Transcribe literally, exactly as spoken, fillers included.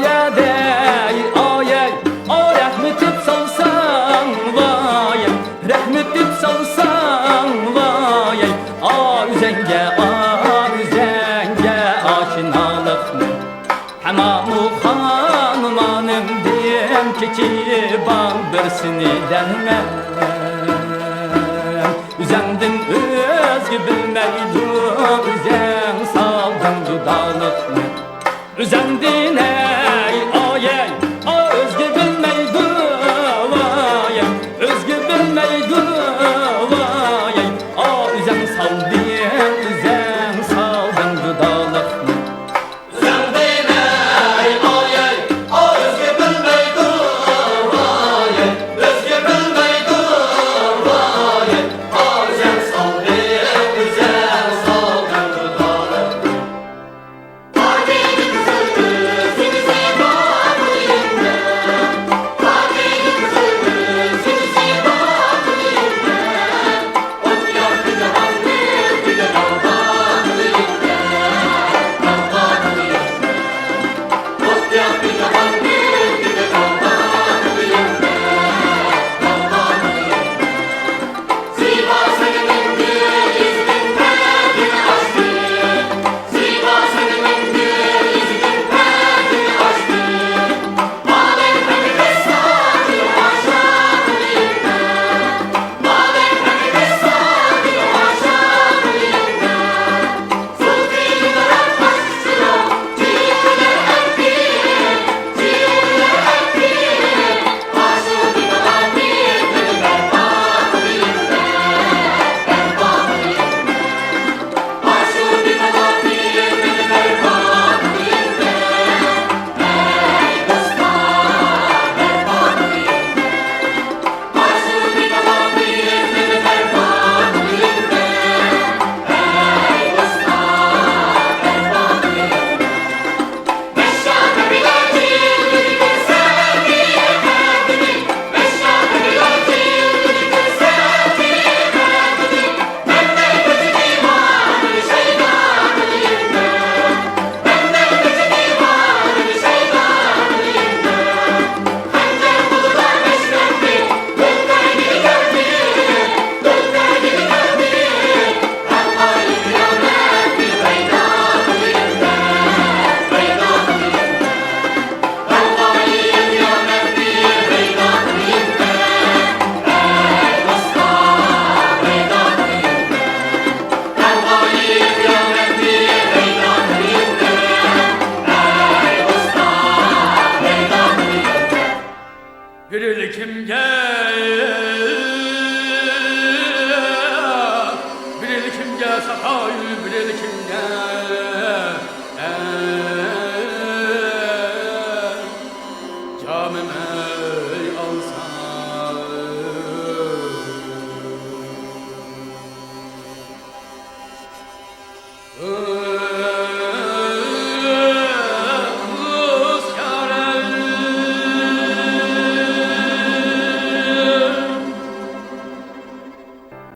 يەدەي ئايەي، ئا رەھمىتىپ سالساڭ ۋايەي، رەھمىتىپ سالساڭ ۋايەي، ئا ئۆزەڭگە، ئا ئۆزەڭگە ئاشنالىقنى. ھەممامۇ خانىمانىمدىن كېچىپ ئال بىرسىنى دەرمەن. ئۆزەڭدىن ئۆزگە بىلمەيدۇ، ئۆزەڭ سالدىڭ جۇدالىقنى. ئۆزەڭدىن ھەي ئايەي، ئا ئۆزگە بىلمەيدۇ ۋايەي، ئۆزگە بىلمەيدۇ ۋايەي، ئا ئۆزەڭ سالدىڭ، ئۆزەڭ سالدىڭ جۇدالىقنى. ئۆزەڭدىن ھەي ئايەي، ئا ئۆزگە بىلمەيدۇ ۋايەي، ئۆزگە بىلمەيدۇ ۋايەي، ئا ئۆزەڭ سالدىڭ، ئۆزەڭ سالدىڭ جۇدالىقنى. بىر ئىلكىمگە، بىر ئىلكىمگە ساپا يۈز، بىر ئىلكىمگە